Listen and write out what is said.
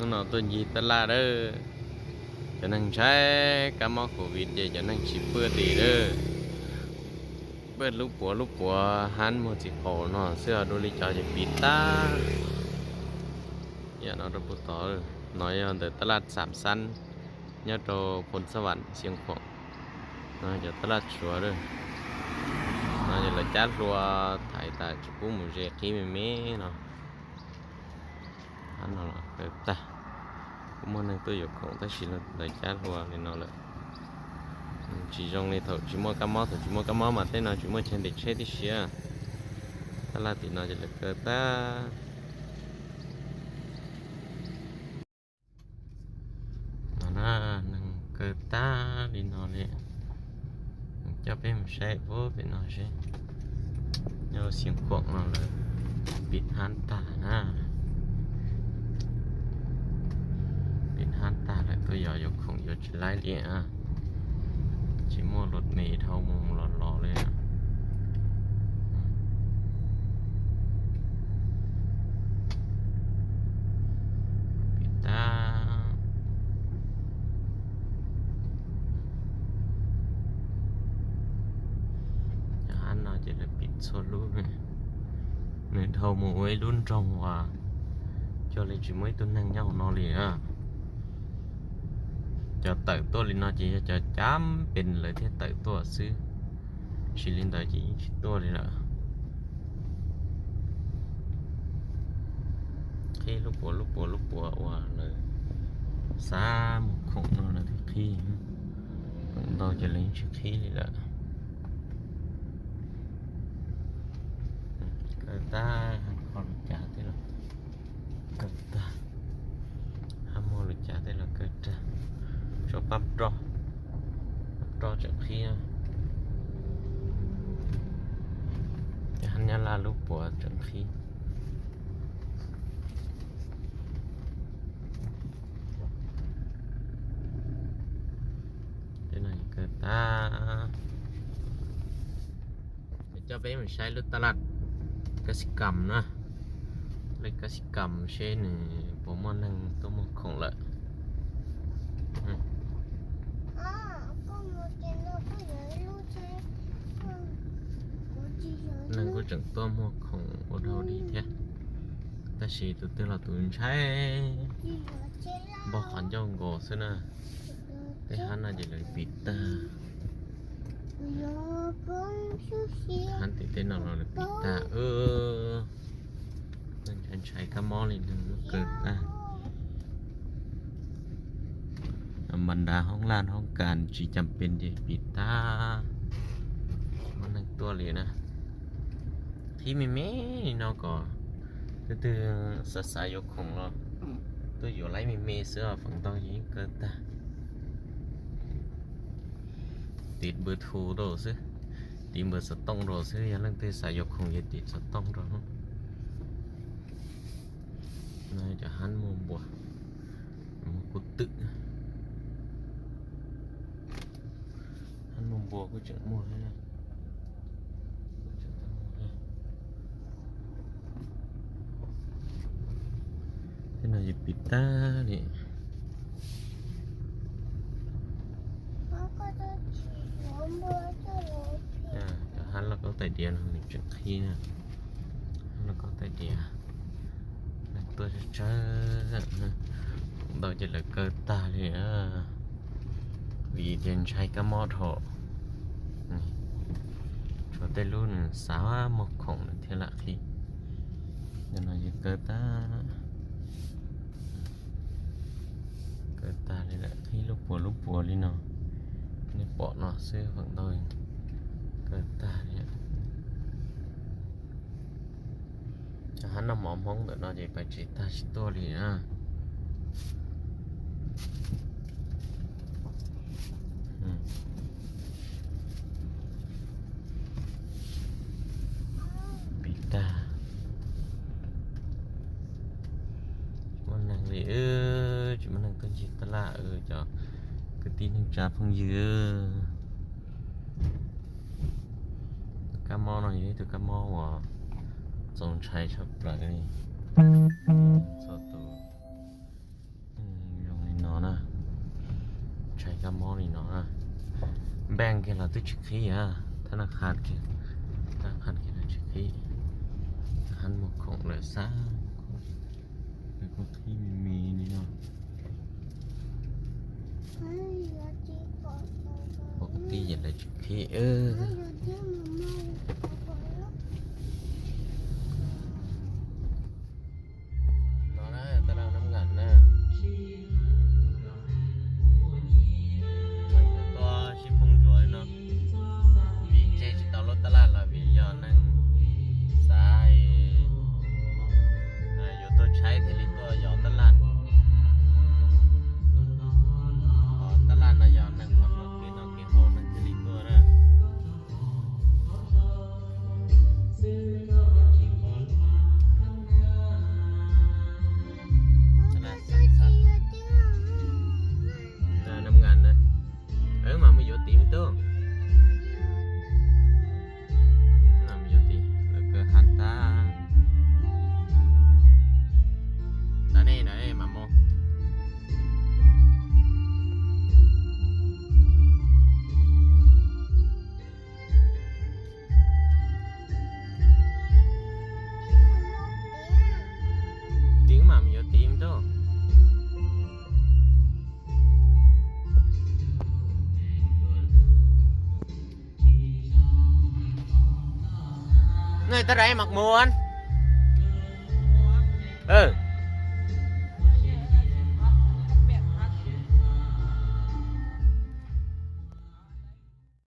Hnub no tuaj ncig taj laj lawm, cov neeg ntshai kab mob covid ces cov neeg tsis pw tim lawm, pw lub puav lub puav hab muag txiv qaub no xwb, dua li cov ces piv tag. Yam no rau puag tod, no yog ntawm taj laj Xam Xab nyob rau Phoo Xab Vam Xeev Khuam, no cov taj laj Suav lawm. No ces lawv cab hlua thaiv tas tsis pub mus ze qhib me me no. Hab no los kawg tag, kuj muaj neeg tuaj yuav khoom tab sis lawv cab hlua li no lawm. Tsis zoo li thaum tsis muaj kab mob, thaum tsis muaj kab mob mas tej no tsis muaj chaw ntes tsheb tib si. Taj laj tim no ces lawv kaw tag. No na, neeg kaw tag li no li. Coj peb mus saib puag pem no seb, nyob Xeev Khuam no lawv piv hab tag na. Piv hab tag lawm, tuaj yos yuav khoom yuav tsis laib li. Tsis muaj lus me dhau mus los los li. Piv tag. Cov hab no ces lawv piv txhua lub, nws dhau mus ua ib lub nroog uas cuag li tsis muaj ib tug neeg nyob hauv no li na. Cov tawm tuaj li no ces yog cov cab pes lawv thiaj tawm tuaj xwb, tsis li ntawd ces yeej tsis tuaj li lawm. Qhib lub puav lub puav lub puav uas lawv xav muag khoom no lawv thiaj qhib, ntau ces lawv yeej tsis qhib li lawm. Kaw tag, hab kho lub cav tej los kaw tag, hab muag lub cav tej los kaw tag, tshuav pab roj, pab roj tseem qhib. Ces hab nyab laj lub puav tseem qhib. Tej no kaw tag. Coj peb mus saib lub taj laj Kab Xi Kam na, lej Kab Xi Kam seb nws puas muaj neeg tuaj muag khoom lawm. Neeg kuj tseem tuaj muag khoom ua dhau li thiab, tab sis tus twg los tus ntshai npog qhov ncauj nkaus xwb na. Tej hab no ces lawv piv tag, hab tim tej no los lawv piv tag. Ntshai ntshai kab mob li no muab kaw tag. Npas nrad hoob laj hoob kas tsis cam pes ces piv tag, muaj neeg tuaj li na. Qhib me me li no kom twg twg xav xav yuav khoom los tuaj yuav laib me me xwb os, feem ntau ces yeej kaw tag. Tiv npawb thu rau xwb, tiv npawb xov tooj rau xwb, yog leej twg xav yuav khoom ces tiv xov tooj rau. No cov hab muag npua, muag kub twm. Hab muag npua kuj tseem muag thiab. Tej no ces piv tag li. Cov hab lauj kaub tais diav no nws tseem qhib na. Hab lauj kaub tais diav, neeg tuaj tsawg tsawg, ntau ces lawv kaw tag li. Vim tias ntshai kab mob dhau, tshuav tej lub nws xav muag khoom nws thiaj lam qhib. Cov no ces kaw tag, kaw tag li lawm, qhib lub puas lub puas li no. Nej pom no xwb feem ntau kaw tag li. Cov hab noj mov Hmoob ntawm no ces pais tsev tag tsis tuaj li na. Piv tag, tsis muaj neeg li, tsis muaj neeg tuaj ncig taj laj, cov kwv tij neej tsa phooj ywg. Tus kab mob no yog ib tug kab mob uas txaus ntshai tshaj plaws li. Txhua tus Twb tsis qhib a, thab naj qha kiag, thab naj qha kiag tsis qhib. Hab muag khoom lawm xab, kuj qhib me me li no. Ua kwv tij ces lawv tsis qhib. No na, taj laj Nab Ngas na. Tuaj sib phooj ntsuas li no, vim tseg tsis tau lub taj laj los vim yog neeg xav yuav tuaj tshaib thiaj li tuaj yos taj laj. Ho taj laj no yog neeg qhov no kev noj kev haus neeg thiaj li tuaj na. Nab Ngas na, wb mam mus yuav tid me tub. Mam mus yuav tid, lawv kawg hab tag. Tag ne, mam mus. Tid mam mus yuav tid me tub. Nej tab rau mam mus.